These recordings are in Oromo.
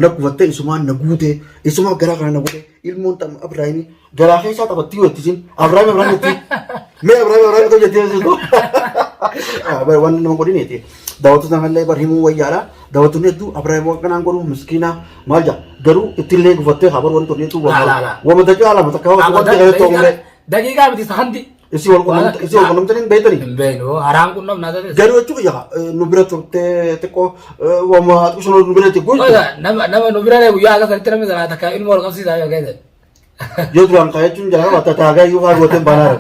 na gufattee isumaan na guutee isumaa garaa kana na guutee ilmoon tam Abrahaimii garaa keessaa taphattii yoo jettisin Abrahaim Abrahaim jetti mee Abrahaim Abrahaim ta'u jettee jettu waan nama godhineeti daawwattoota namallee bar himuu wayyaadha daawwattoonni hedduu Abrahaim waan kanaan godhu miskiina maal jaa garuu ittillee gufattee haa bar wanti tolleetu Laa, laa, laa. wama daqiiqaa lama takka Abbo, waan ta'e ta'u Daqiiqaa miti sakanti. Isii wal qunnamta isii wal qunnamtanii hin beektanii. Hin beeknu haraan qunnamnaa ta'es. Garuu jechuun kiyya nu bira turtee xiqqoo wama xiqqoo nu bira itti guutu. Nama nama nu bira guyyaa akka sanitti namni sanaa takka ilmoo wal qabsiisaa yoo keessatti. Yoo duraan kaa jechuun jala qabata taagaa iyyuu faa gooteen baanaa dha.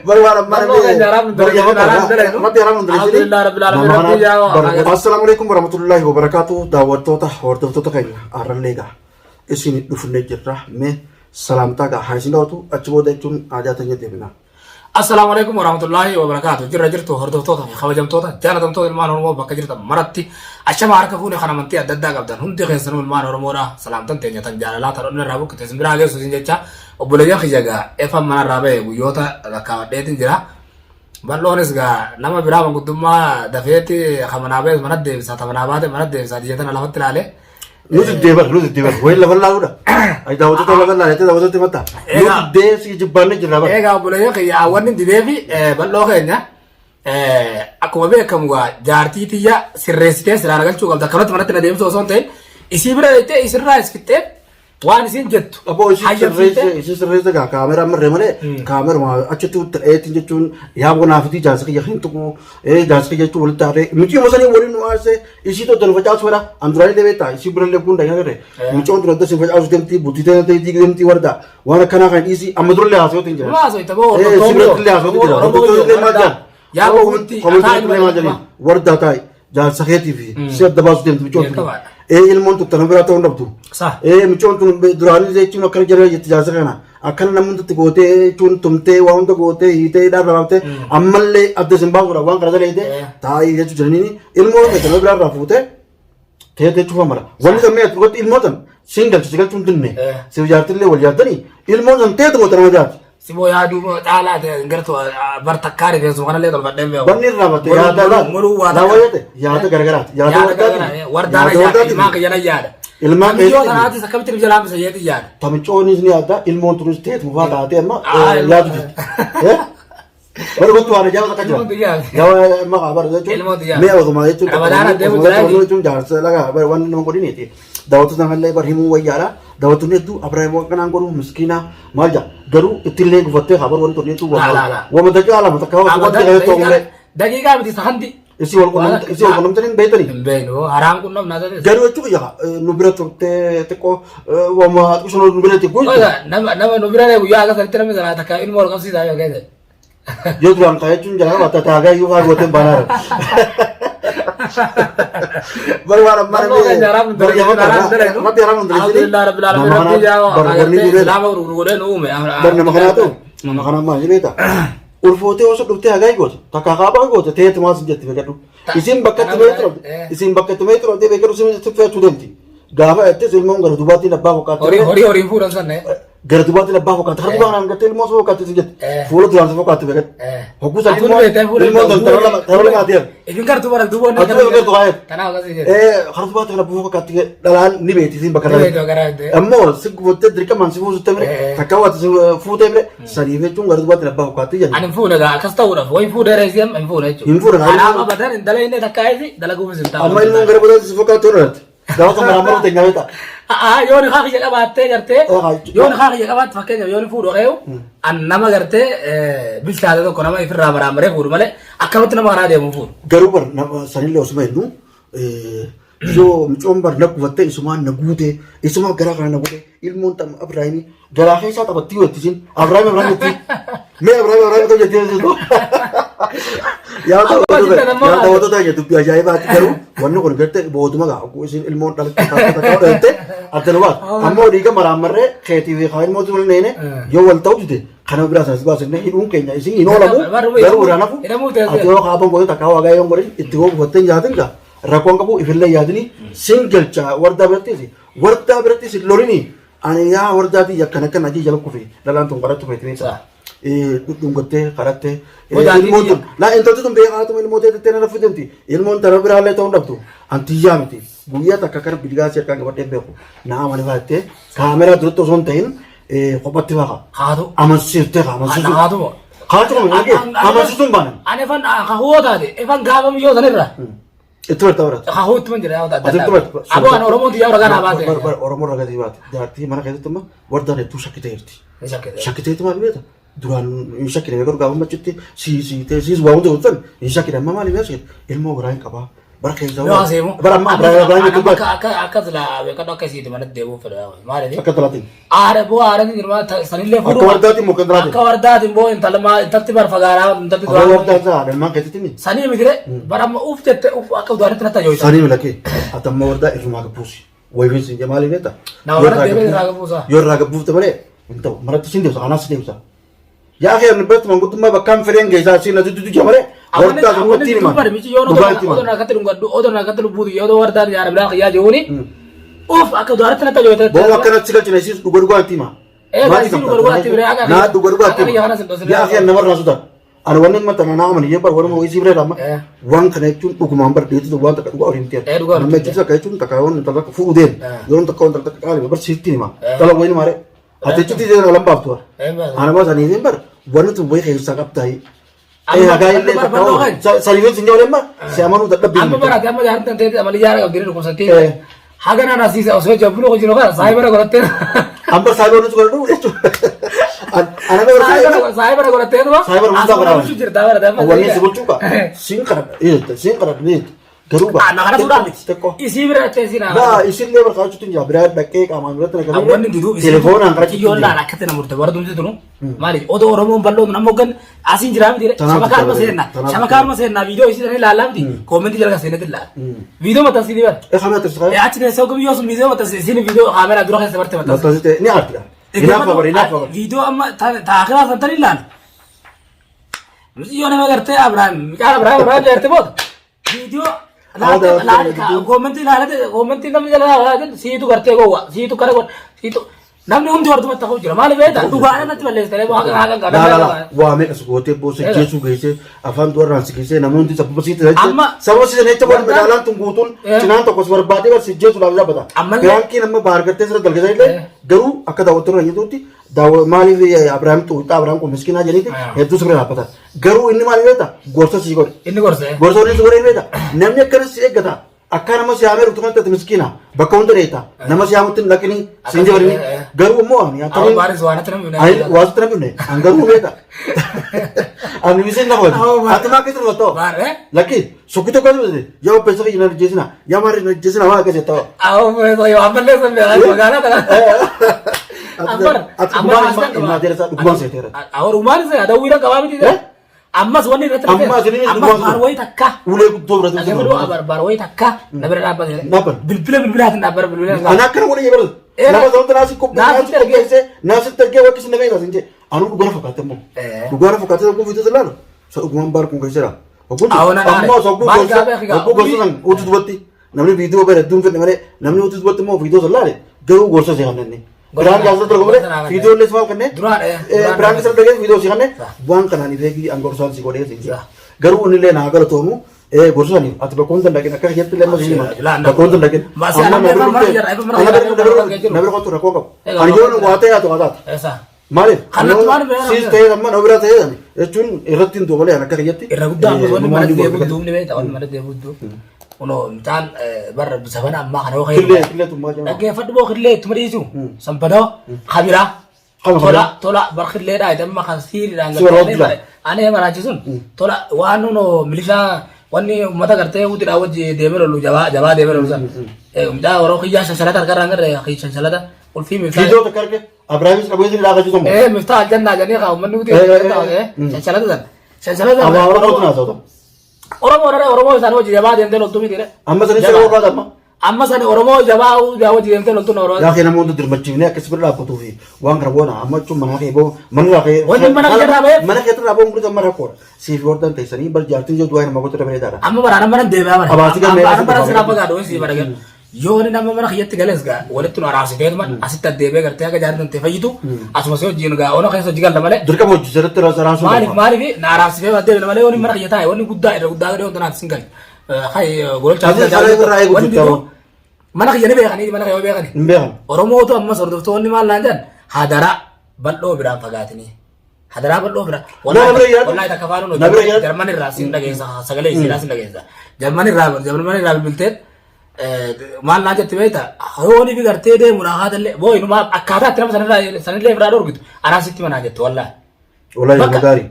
Bari waan ammaa Barnoo keenya haraam nu bari dalagee, haraam nu dalagee. Rabbi haraam nu dalagee. Alhamdulillah, Rabbil Alamin, Rabbi yaa- Assalaamu alaikum warahmatullahi wabarakatuh daawwattoota hordoftoota keenya har'allee gaa isin dhufnee jirra mee salaamtaa gaa haa isin daawwatu achi booda jechuun aadaa teenya deebina. Assalaamu alaikum warahmatullahi wabarakatuh. Jirra jirtu hordoftoota fi kabajamtoota jaalatamtoota ilmaan Oromoo bakka jirtan maratti ashama harka fuune kan amantii adda addaa qabdan hundi keessanuu ilmaan Oromoodha. Salaamtan teenya tan jaalalaa tan onnee irraa buqqite isin biraa geessu isin jecha obboleeyyan kiyya gaa efan manarraa ba'e guyyoota lakkaawwadheetin jira. Bal'oonis gaa nama biraa manguddummaa dafeetti kan manaa ba'es mana deebisa ta manaa baate mana deebisa biyya tana lafatti ilaale. Nuti deebar nuti deebar wayi lafa laaluudha. Ay daawwattoota lafa laalee daawwattoota himatta. Nuti deessi jibbaanne jirra bara. Egaa obboleeyyan kiyya wanni dideefi bal'oo keenya akkuma beekamu gaa jaartii tiyya sirreessitee siraan galchuu qabda akkanatti manatti na deemsu osoo hin ta'in isii bira deettee isirraa isfixxee waan isiin jettu Aboo isii hayyamsiiftee sirreessa isii sirreessa gaa kaameraa mirree malee kaameruma achitti ta'eetiin jechuun yaa bonaa fitii jaarsa kiyya hin tuqu jaarsa kiyya jechuun walitti haadhee micii mosanii waliin nu aarsee isii tokko nu facaasu fedha an duraan illee beektaa isii birallee kun dhagee agarre micoon dura adda isin facaasu deemtii bultii ta'ee deemtii warda waan akkanaa kan dhiisii amma durallee haasawootiin jira. Maal haasawita boo Si biratti illee haasawootiin jira. Oromoo Hordoftoonni illee maal jedhan? Yaa komitti Komitti illee maal jedhan? Wardaa taa'i jaarsa keetii fi si adda baasu deemti micoon tun. Beekamaadha. Ilmoon tun tana biraa ta'uu hin dhabdu. Sa. Micoon tun duraanii jechuun akkana jala jetti jaarsa kana. Akkana namni hundatti gootee jechuun tumtee waa hunda gootee hiitee hidhaa irraa baaftee ammallee adda isin baasuudhaaf waan kana jala hiitee taa'ii jechuu jiraniini ilmoo tana biraa irraa fuutee ta'ee jechuu mala. Wanni kan mi'aatu dhugatti ilmoo tan siin galchu si galchuun dinne si jaartillee wal jaartanii ilmoo tan teetu goota nama jaarti. Simoo yaaduu caalaa ta'e hin gartu bar takkaa rifeensuma kanallee tolfadhee beeku. Wanni irraa batte yaada Muruu waa laa wayyate yaada garagaraati. Yaada Yaada wardaati. garagaraa wardaan Yaada yaada wardaati. ilmaan kiyya nan yaada. Ilmaan Kamiyyoo keetii. tanaatis akkamitti nu jalaa bisa jeetii yaada. Tamicoonis ni yaadda ilmoon tunis teetu faa taatee amma Ah, yaadu jirti. Bara gotti waan ajaa'iba takka jira. Ilmoon xiyyaati. Yaa maqaa bara jechuun Ilmoon xiyyaati. mi'a odumaa jechuun Ramadaana deemu jira. jechuun jaarsa laga bara waan nama godhineeti. Daawwattoota namallee bar himuu wayyaadha. Daawwattoonni hedduu Abrahaim waan kanaan godhu miskiina maal jaa garuu ittillee gufattee haa bar wanti tolleetu Laa, laa, laa. wama daqiiqaa lama takka Abbo, waan ta'e malee Daqiiqaa miti sakanti. isii wal qunnamte isii wal qunnamte hin beektanii. Hin beeknu haraan qunnamnaa ta'e. Garuu jechuun kiyya nu bira turtee xiqqoo wama xiqqoo nu bira itti guutu. Nama nama nu bira guyyaa akka sanitti namni sanaa takka ilmoo wal qabsiisaa yoo keessatti. Yoo duraan kaa jechuun jala qabata taagaa iyyuu faa gooteen baanaa dha. Bari waan ammaa Barnoo keenya haraam nu bari dalagee, haraam nu dalagee. Rabbi haraam nu dalagee. Alhamdulillah rabbil alamin Nama rabbi kanaa yaa bar wanni agartee duree islaama gurguree nu uume. bar nama kanaa ta'u nama kanaa maal beektaa? Ulfootee osoo dhuftee hagaa goote takka kaabaa goote teetu maal sin jetti beekadhu. Isin bakka itti meetu dhabde isin bakka itti meetu dhabdee beekadhu isin si feetu deemti. Gaafa jettis ilmoon gara dubaatiin abbaa fokkaatte. Horii horii horii fuudhan sanne. Gara dubaatiin abbaa fokkaatte. Harka duubaan hangattee ilmoo si fokkaatte si jetti. Fuula duraan si fokkaatte beekadhu. Hogguu san ilmoon tan tara lama tara lama adeem. Ifin gartuu bara duuba Ati duuba gartuu kaayet. Kanaaf akkasii jedhe. Harka dubaatiin abbaa fokkaatte dhalaan ni beekti isin bakka Ni beekti bakka irraa. Ammoo si gubattee dirqamaan si fuusutte mire takka waati si fuutee mire saniif jechuun gara dubaatiin abbaa fokkaatte jenna. Ani hin fuune gaa akkas ta'uudhaaf wayi fuudhee reessi amma hin fuune jechuudha. Hin fuune gaa. Kanaaf abadan hin dalagne takka isi dalaguufis hin taa'u. Amma ilmoon gara bodaatti si fokkaatte yoo dhalatte. Gaafa kan maraan teenya beektaa. Yoo ni kiyya qabaattee gartee Oh, haa. yoo ni kiyya qabaatte fakkeenyaaf yoo ni fuudhu reewu an nama gartee bilchaate tokko nama ifirraa maraamaree fuudhu malee akkamatti nama karaa deemu fuudhu. Garuu bar nama sanillee osuma jennu yoo micoon bar na gubattee isumaan na guutee isumaan garaa kana na guutee ilmoon tam Abrahaimii garaa keessaa taphattii yoo jettisin Abrahaim Abrahaim jetti mee Abrahaim Abrahaim ta'u jettee jettu. Yaa daawwattoota keenya dubbii ajaa'ibaati garuu wanni kun gartee booduma gaa isin ilmoon dhalatte takka dhalatte adda nu baatu. Ammoo dhiiga maraammarree keetii fi haa ilmoo tun neene yoo wal ta'u dide kana biraa sanas baasne hidhuun keenya isin hin oolamu garuu irraa nafu ati yoo kaaban godhe takka waagaa yoo godhin itti hoo gubattee nyaatin gaa rakkoon qabu ifillee yaadini sin galcha wardaa birattis wardaa birattis lolini ani yaa wardaatii yakkan akkan ajii jala kufe dhalaan tun qarattu feeti beektaa. Dhudhungattee kadhattee Godaantii ilmoon biyya. tun laa intalti tun beekaatuma ilmoo teettee na rafuu deemti. Ilmoon tara biraallee ta'uu hin dhabdu. Antiyyaa miti. Guyyaa takka kana bilgaa si harkaan qabadhee hin beeku. Na amani fa'attee kaameraa duratti osoo hin ta'in kophatti fa'a. Haatu. Amansiiftee kaa amansiisuu. Haatu. Kaatu kama nyaage amansiisuu hin baanan. Ani efan kahoo taate efan gaafa miyyoo sanirra Itti barta barata. kahoo itti man jira yaa Ati itti barta. Aboo ani Oromoon xiyyaa ragaa naa baate. Bar Oromoo ragaa sii baate. Jaartii mana keessatti immoo wardaan hedduu shakkitee jirti. Ni shakkite. Shakkiteetu maal beekta? Duraan hin shakkine garuu gaafa machitti sii sii ta'e siis waa hunda hojjetan hin shakkine amma maal hin ilmoo biraa hin qabaa. Bara keessa Yoo aseemu. Bara amma biraa biraa hin Akka qabaa. akka akka sila beekadhu akka isiiti manatti deebi'uuf fedha. Maaliif? Akka talaatiin. Aara boo aara ni jirma sanillee Akka wardaatiin moo akka talaatiin? Akka wardaatiin boo intalma intalti bar fagaaraa intalti Akka wardaan isaa haadha keessatti mi? Sanii mitire bara amma uuf jette uuf akka udaanitti natti ajooyta. Sanii milakee ati amma wardaa irrumaa gabbuusi. Wayiin siin maaliif beekta? Nama Yoo mana irraa deemee irraa gabbuuf- gabbuusaa. Yoo irraa gabbuufte malee hin ta'u. Maratti siin deebisa kanaas si deebisa. Yaa kee biratti manguddummaa bakkaan fedheen geessaa siin na duddu jira malee wardaa dhugatti hima. Dhugaa itti hima. Akkatti dhungadhu odoo akkatti lubbuutu yoo wardaan yaada biraa kiyyaa jiruuni uuf akka udaanitti natti ajooyta. Boo akkanatti si galchine siis dhuga dhugaa itti hima. Eh, Maatii isiin qabda. dhuga dhugaa itti hima. Akka- Naa dhuga dhugaa itti akka hima. kiyya kanas hin dhoksine. Yaa kee namarraa sodaadha. Ani wanni amma tana naa amani bar warma wayii sibree lama. Eh. Waan kana jechuun dhugumaan bar dheetu waan takka dhugaa waliin Eh, dhugaa waliin Nama jechuun akka jechuun takka waan intala takka fuudhuu deemu. Eh. Yeroo takka waan intala takka qaali bar sitti hima. Eh. Dhala wayii maaree. Ati jechuutti jedhan alan baaftu. Eh, baas. Ana baas ani hin bar wanni tun wayii keessaa qabtaa. Eh Amma hagaa illee bar- takka bar- waan saniif sin jawlee ma si amanuu dadhabbii. Amma barate amma jaartan ta'e amali jaara qabdee dhukkubsattee Eh. haga naan asiisa osoo jabbulu jiru kana saayibara godhattee Amma saayibaa nuti godhadhu jechuudha. Ana bar saayibaa. saayibara godhattee tuma Saayibara hundaa godhaa. jirta barate amma Wanni si bulchuu qaba. Siin kadhadha. Siin kadhadha. Garuu Ah, na kana fuudhaa miti. Xiqqoo. Isii bira dhattee isii naa. Laa isillee barkaachuutu hin jira. Biraa dhaqee qaamaan biratti na Amma wanni duduu isii. Telefoonaan kadhachuutu Kiyyoon hin laala jira. akkatti na murte warra dumti tunu. Maaliif odoo Oromoon bal'oon amma hoggan asiin jiraa miti. Tanaaf Shabakaa arma jira. seenna. Tanaaf Shabakaa arma seenna viidiyoo isii sanii laallaa miti. Koomentii jala kan seenetti laala. Viidiyoo maxxansii ni bara. Eh kamera tasii Eh, achi keessa hoggam yoo sun viidiyoo maxxansi isiin viidiyoo kaameraa dura keessa barte maxxansi. Maxxansite ni artidha. Hinaafa bara hinaafa bara. Viidiyoo amma taakiraa san tan ilaala. Yoo nama gartee Abrahaam mucaan Abrahaam Abrahaam jaarte booda viidiyoo koomentii ilaalate koomentii namni jala ilaalate siitu gartee gowwa siitu kana godha siitu namni hundi hordumatti ta'uu jira maaliif beektaa dhugaadha natti balleessitee haqa haqa Laa laa laa waa meeqa si gootee boosa jeesuu geessee afaan du'arraan si geessee namoonni sababa sitti Amma- sababa sitti jecha wal Wardaan- magaalaan tun guutuun Eh. cinaan tokko si barbaadee bar si jeesuudhaaf dhaabbata. Ammallee- Biraankiin amma baargattee sirra dalgasa illee Eh. garuu akka daawwattoonni jedhutti maaliif Abiraam xuuxaa Abiraam kun miskinaa jedhaniiti Ah. hedduu sirra dhaabbata. Garuu inni maal beekta gorsa si godhe. Inni gorsee. Gorsa inni si godhe beekta namni akkana si eeggata. Akka nama si haamee dhuftu kanatti ati miskiina bakka hunda dheeta nama si haamutti hin dhaqini siin jabarini Eh, eh. garuu immoo ani Awwa akkamiin baaris waan ati namni Ani waasutti namni dhufne an garuu beeka. Ani misiin na Awwa. qabate. Ati maa akkasitti dhufattoo? Baarree. Lakki sokki tokko asii dhufte yaa obboleessa kiyya na ajjeesina yaa maarri na ajjeesina waan akkasii ta'u. Awwa yoo ammallee sun magaalaa kana. Ati dhugumaan ilmaa teera isaa dhugumaan seeteera. Awwa dhugumaan isa adawwiidhaan qabaa miti. Eh? Ammas wanni irratti Ammas inni ammas dhugumaan baar wayii takka. Ulee guddoo biratti Dhaggeeffadhu abar baar wayii takka na bira dhaabbate. Dhaabban. Bilbila bilbilaatiin dhaabbata bilbila. Ani akkana godhe yeroo Eh. nama sababta naasi qophee Naasitti naasi qopheessee naasitti ergee wakki sin dhageessa sin jee anuu dhugaana fakkaate immoo Eh. dhugaana fakkaate oguu fiitee ilaala sa dhugumaan baar kun keessa jira. Oguu Awwa na ammoo dhaare. oguu Baar gorsa gaafee egaa oguu gorsa san utu dubatti namni viidiyoo bara hedduun fedhe malee namni utu dubatti immoo viidiyoo san laale garuu gorsa si kanneen. Biraan gaasa dura Gorsa naa malee kanneen. viidiyoo illee simaaf kanneen. Duraan, eh, duraan Biraan naa isa dhagee viidiyoo si kanneen waan kanaan ifeegii an gorsaan si godhee si Sa. Garuu inni illee naa galatoomu gorsa saniif ati bakka hunda hin dhaqin akka kiyyatti illee amma si hima bakka hunda hin dhaqin. Maasi Amma ana na bira mara dhuftee- jira, mara ana jira, bira mara dhuftee- jira. na bira kottu rakkoo qabu. Egaa Ani rakkoo yoo waa ta'e haa ta'u haa taatu. Eessa? Maaliif? Kallattii waan biraa Siis ta'ee amma na bira ta'ee ani jechuun irratti hin duubalee ani akka kiyyatti. Irra guddaa ammas wanni Numaan manatti ni deebi'u godhu. duubni beektaa wanni manatti deebi'u duub. Kunoo mucaan barra sabana ammaa kana yoo Killee ka'e. killee tummaa jira. Dhaggeeffadhu boo killee ittuma dhiisu. Sanbadoo kabiraa. Kama Tola kabiraa. tola bar killeedha jedhama kan siiriidhaan Si barbaadu jira. Ani maraachisun tola waan nunoo milishaa wanni uummata gartee hutiidhaa wajji deemee lolu jabaa jabaa deemee lolu san. Mucaa yeroo kiyyaa shansalata harka irraan garee shansalata ulfii miftaa. Viidiyoo takka arge Abiraamis qabeessi ni dhaaqachuu tokko. Eh miftaa aljannaa jedhanii kaa uummanni hutii Eh, eh, eh. shansalata san. Shansalata san. Abaaboo kootu naa ta'u. Oromoo dha Oromoo isaan hojii jabaa deemtee loltu miti dha. Amma sanis yeroo barbaada amma. Amma sani Oromoo jabaa hojii deemtee loltu na Oromoo. Yaa kee namoota dirmachiifnee akkas bira dhaabbatuu fi waan kana boona amma jechuun mana kee boo mana kee Wanni mana kee irraa ba'eef- mana kee irraa ba'uun kun amma rakkoodha. Siif hordaan teessanii bar jaartiin jiru du'aa nama goota dabalee taata. Amma baraan amma nan deebi'aa bara. Abaasi gammee Amma bara asii sinaa dhufa. fagaadhu sii bara. Yoo inni nama mana kiyyatti gales gaa walitti nu araarsiteetuma asitti addeebee gartee akka jaartiin tantee fayyitu asuma si wajjin gaa ona keessa hojii galla malee. Dirqama hojii jalatti raasuu Maaliif maaliif na araarsitee addeebine malee wanni mana kiyya taa'e wanni guddaa irra guddaa gadhee wanta naaf sin galle. Hay gololcha Atis karaa irraa eegu wanni jirta biroo mana kiyya ni beekanii mana kiyya beekanii. Hin beekan. Oromootu ammas hordoftoonni maal naan jedhan hadaraa bal'oo biraan fagaatanii. Hadaraa bal'oo bira. Na bira yaadu. Wallahi takka faanuu Na bira yaadu. Jarman irraa siin dhageessa sagalee isiidhaa siin dhageessa. Jarman irraa Jarman irraa bilbiltee maal naan jette beekta yooni fi gartee deemuudha haadallee boo inumaa akkaataa itti nama sanirraa sanillee irraa dhorgitu anaa sitti manaa jette wallahi. Wallahi nama gaarii.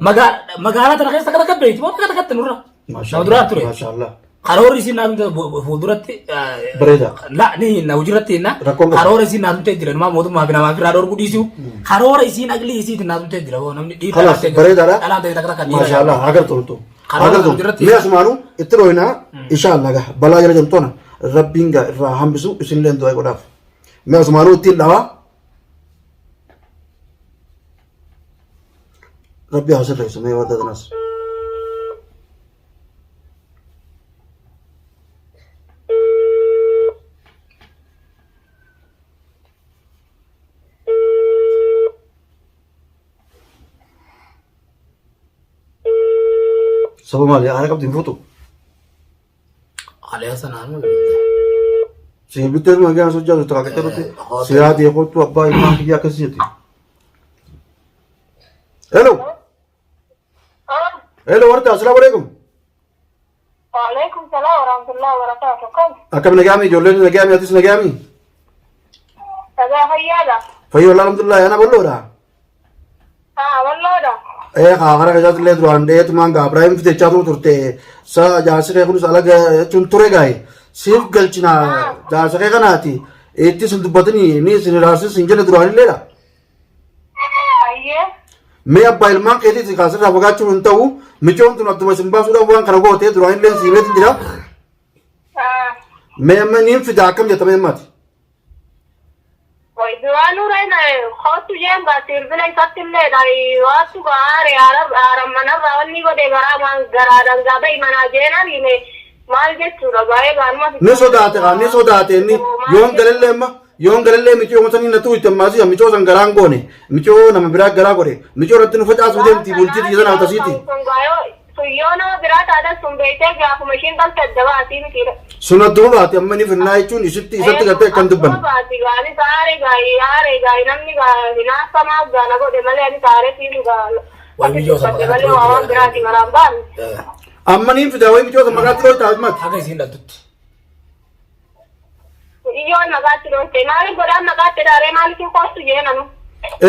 Magaalaa tana keessa takka takka beekti moo takka takkatti nurra. Nama duraa ture. Maashaallah. Karoorri isiin naa tumte fuulduratti. Bareeda. La ni hinna hojiirratti hinna. Rakkoon qabu. Karoora isiin naa tumtee jira numaa mootummaa fi namaa irraa dhorguu dhiisu. Karoora isiin aqlii isiitiin naa tumtee jira namni dhiirri Kalaas bareedaadha. Dhalaan ta'e takka takka dhiira. Maashaallah haa galtoomtu. Haa Karoora galtoomtu. irratti- Mee asumaanuu itti dhoohinaa inshaallah gaa balaa jala jirtu rabbiin gaa irraa hambisu isinillee du'aa godhaaf. Mee asumaanuu ittiin dhawaa. Rabbi haa sirreessu mee warra kanas. Saba maali haala qabdi hin fuutu. Alee sanaan Si bittee magaa sochii jirtu akka ta'utti siyaa deekoottu abbaa ilmaan kiyyaa akkasii jetti. Hello. Hello warda assalaamu alaikum. Waalaikum salaam warahmatullahi wabarakatuh. Kam? Akkam nagaami ijoolleen nagaami atis nagaami. Nagaa fayyaadha. Fayyoo alhamdulillah ana balloodha. Haa bal'oodha. Ee haa kara keessatti illee duraan dheetumaan gaa Ibrahim fitechaa turte sa jaarsi kee kunis alaga jechuun ture gaaye siif galchina jaarsa kee kanaati itti isin dubbatini ni isin raarsis hin jenne duraan illeedha. Ayyee. Mee abbaa ilmaan keetiiti kaasirraa fagaachuun hin ta'u micoon tun adduma isin baasuudhaaf waan kana goote duraan illee siimeetiin jira. Haa. Mee amma niin fida akkam jetta mee ammaati. Way duraanuu reena kootu jeen gaa sirbila isatti illee dha waattu gaa aare aara manarraa wanni godhe garaa maan garaadhaan gaa ba'i manaa jeenaan hime maal jechuudha baay'ee gaanuma. Ni sodaate kaa ni sodaate inni yoon galallee amma yoon galallee micoo sanii na tuutte ammaas micoo san garaan goone micoo nama biraa garaa godhe micoo irratti nu facaasuu deemti bultii xiyya sanaaf tasiiti. Sun yoo nama biraa taatan sun beektee gaafuma ishiin dhalte adda baatii mitiidha. Sun adduma baate amma ni finnaa jechuun isitti isatti gartee akkan dubbanne. Akkuma baati gaanis aare gaayi aare gaayi namni hinaafamaa gaana godhe malee anis aare siin Waan miyyoo sana dubbadhe malee waa waan biraati maraan baanne. Amma niin fidaa wayii micoo san maqaatti dhooyta asmati. Haga isiin dhaltutti. Iyyoon maqaatti dhooyte maaliif godhaan maqaatti dhaaree maaliif hin koostu jeenanu.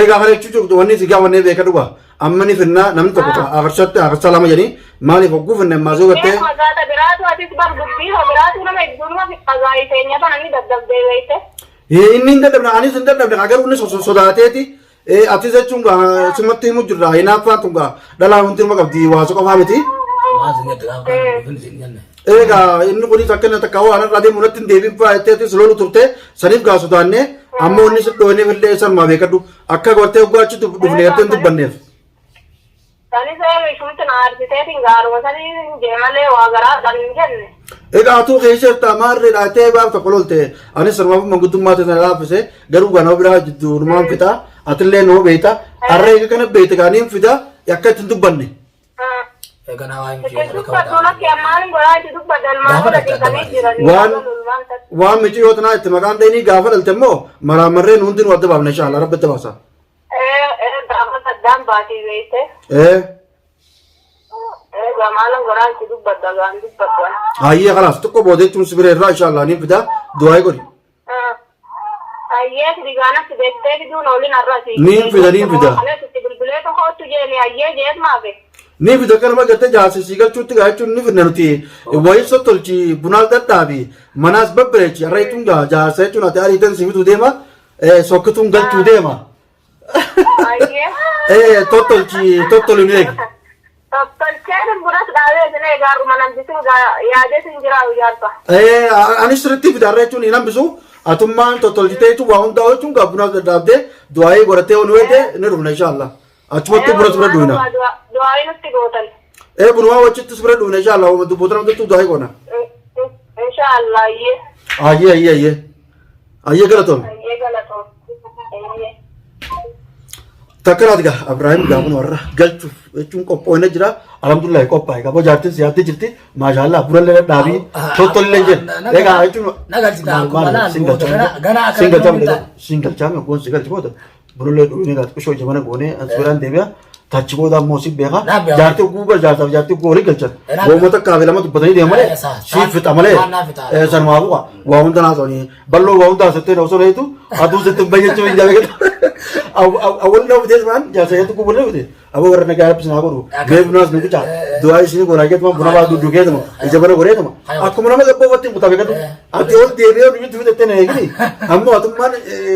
Egaa kana jechuun jirtu wanni si gaafannee beeka dhuga. Amma ni finnaa namni tokko afarsatti afarsa lama jedhanii maaliif hogguu finne ammaa soo gartee Beekuma gaata biraatu atis bar dubbii hoo biraatu nama idduunuma fixxagaayii teenya tana ni daddabdee beeyte. Inni hin dadhabne anis hin dadhabne garuu inni sodaateeti atis jechuun gaa sumatti himu jirra hinaaffaan tun gaa dhalaa hundi nama qabdi waa qofaa miti. Waan isin jette gaafa kan isin jenne. Egaa inni kunis akka inni takka waan irraa deemu natti hin deebiin fa'aa jetteetis lolu turte saniif gaa sodaannee amma inni si dhooneef illee sanumaa beekadhu akka gartee hoggaa achi dhufne gartee hin dubbanneef. Sanis ishumti na aarsiteetiin gaaruma sanii jee malee waa garaa dhaan hin jenne. Egaa atuu keessa jirta maarree dhaatee baaf tokko lolte anis sanumaaf manguddummaa ta'e sana laaffise garuu gaa nama biraa jidduu numaan fixa atillee nama beekta harree egaa kana beekte gaa niin fida akka ittiin dubbanne. Egaa waa hin Itti jiru. dubbadhu lakki ammaan godhaa itti dubbadhu Gaafa ilmaan dhalte adda dhiqanii baate. jiranii. Waan waan miti yoo tanaa itti maqaan dheenii gaafa dhalte immoo maraamarreen hundinuu adda baafna inshaalla rabbi itti baasa. Gaafa saddaan baatii beekte. Ee Egaa maalan godhaa itti dubbadha gaan dubbadhu. hayyee kalaas xiqqoo booda jechuun si bira irraa inshaalla niin fida du'aa godhi. Ayyee fidigaanatti beektee fiduun oolin har'asi. Niin fida, niin fida. Kaleessitti bilbilee tokkoottu jeeni ayyee jees maafe. Ni fida kanuma gartee jaarsisii galchuutti gaa jechuun ni fidna nuti wayii sottolchi bunaas dadhaabi manaas babbareechi har'a jechuun gaa jaarsa jechuun ati ariitan si fituu deema sokkituun galchuu deema. Ayyee. Tottolchi tottolu ni eegi. Tottolchee bunas dhaabee isin eegaaruma namtisin yaadee sin jiraa guyyaarba. Anis sirriitti fida har'a jechuun hin hambisu atummaan tottolchitee jechuun waa hundaa jechuun gaa bunaas dadhaabdee du'aayii godhatee onu eegdee ni dhufna inshaalla. Achumatti bunas bira duuna. Du'aayii nutti gootan. Bunumaa wachittis bira duuna inshaalla dubboota namtuttuu du'aayii goona. Inshaallah ayyee. Ayyee ayyee ayyee. Ayyee galatoome. Ayyee galatoom. Ayyee. Takkanaati gaa Abiraahim gaafuma warra galchuuf jechuun qophoonee jira. Alhamdulillah qophaa'e qaba jaartiin siyaatti jirti. Maashaallah burallee dhadhaabii tottollee jedhe. Egaa jechuun Na galchita akkuma laal booda gana akka singalchaame namni ta'a. singalchaame goon si galchi booda burallee dhuunee gaati qishoo jabana goonee as biraan deebi'a. Tachi booda ammoo si beeka. Naa beeka. Jaartii guuba jaartaaf jaartii guuba walii galchan. Naa Gooma takkaa fi lama dubbatanii deeman malee Eh, sa- si fixa malee. Waan naa fixa. Sanumaa bu'a. Waa hunda naa soni. Balloo waa hunda asitti osoo reetu aduu sitti hin bayyachuu hin jabeetu. Awwal nama fitees maan jaarsa yeetu guuba nama fite. Aboo warra nagaa rabbis naa godhu. Mee bunaas nu qucaa. Du'aa isin goonaa jeetuma buna baa duddukeetuma. Ija bana goreetuma. Akkuma nama gabboo kutaa beekatu. Ati ol deebi'ee nuyi fitattee na eegini. Ammoo atummaan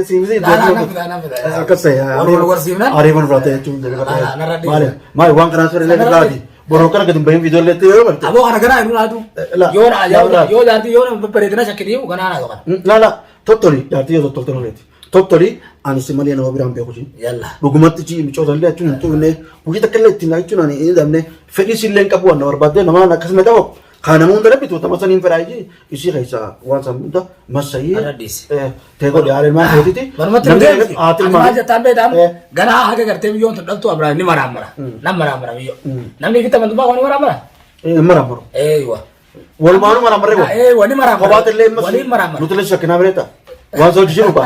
siifisii Naa naa fida naa fida. akkas ta'e. Wal wal gorsiifnaan. Ariifan fudhatee jechuun Naa narra dhiisi. Maali maali waan kanaan sirrii illee irraati. Boroo kana gadi hin bahin viidiyoo illee yoo barte. Aboo kana ganaa hin laatu. La. Yoo La, la. yoo jaartii yoo babbareedina shakkii ganaa naatu kana. La la tottoli jaartii yoo tottolte nuleeti. Tottoli ani si malee nama biraan beeku jiru. Yalla. Dhugumatti ji micoota illee achuun hin tuqne hojii takka illee ittiin jechuun ani hin dabne fedhii si illee hin qabu waan na barbaadde nama akkas na qabu. Kaa nama hunda rabbitu tama saniin fedhaa iji isii keessa waan san hunda massayii. Irra dhiisi. Ta'e godhe haala ilmaan keetiiti. Manumatti Namni deemti. haati Ati ilmaan. maal jettaan beektamu? Eh. Ganaa haga gartee biyyoon tun dhaltu Abiraam ni maraamara. Nan maraamara biyyoo. Namni ifitti amantummaa kun ni maraamara? Maraamaru. Eeywa. Walumaanuu maraamarree godhe. Eeywa ni maraamara. Kophaatti illee ammas Waliin maraamara. nuti illee shakkinaa beekta. Waan sochii jiru ba.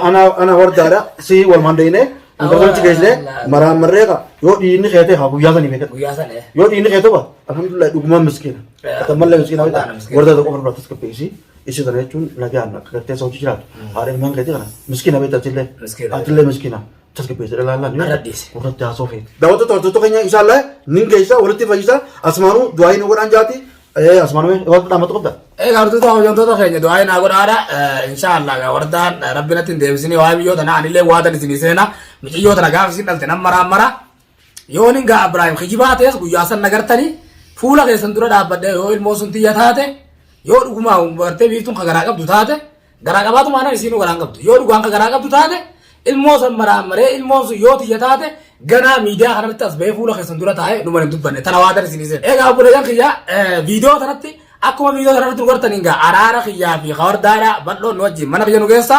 Ana ana wardaadha si walumaan deemnee intallanchi geessine maraamarree ka yoo dhiinni keetee haa guyyaa sanii beekata. Guyyaa sana. eh. Yoo dhiinni keetee ba alhamdulillah dhugumaan miskiina. Atammallee miskiina Wallahi beekta. miskiina. Wardaa tokko ofirraa tasgabbeessi. Isii sana jechuun nagaan akka gartee sochii jiraatu. Haadha ilmaan keetii kana miskiina beekta atillee. Miskiina. Atillee miskiina. Tasgabbeessi dhalaallaan. Irra dhiisi. Irratti haasoo feeti. Daawwattoota hordoftoota keenya inshallah nin geessa walitti fayyisa asmaanuu du'aa inni godhaan jaati. Asmaanuu waan dhaammatu qabda. Egaa hordoftoota hojjettoota keenya du'aa naa godhaadha. Inshaallah egaa wardaan rabbi natti hin deebisinii waa'ee biyyoota na anillee waadan isinii seena. Miciyyoota na gaafa isin dhalte nan maraamara. Yoon hin gaa Abiraahim kijibaa ta'es guyyaa san nagartanii fuula keessan dura dhaabbadhee yoo ilmoo sun tiyya taate yoo dhugumaa bartee biiftuun ka garaa qabdu taate garaa qabaatu maanaan isiinuu garaa hin qabdu yoo dhugaan ka garaa qabdu taate ilmoo san maraammaree ilmoon sun yoo tiyya taate ganaa miidiyaa kanarratti as bahee fuula keessan dura taa'ee dhuma hin dubbanne tana waadan isinii seena. Egaa obboleeyyan kiyya viidiyoo tanatti akkuma viidiyoo tanarratti nu gartaniin gaa araara kiyyaa fi kawardaadha bal'oon nu wajjin mana kiyya nu keessa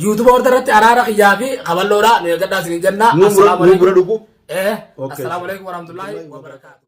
yuutuuba warda irratti araara kiyyaa fi kaballoodha nu eeggadhaa isiniin jenna. Nuun buna dhugu. Eh, Okay. Assalamu alaikum warahmatullahi wabarakatuh.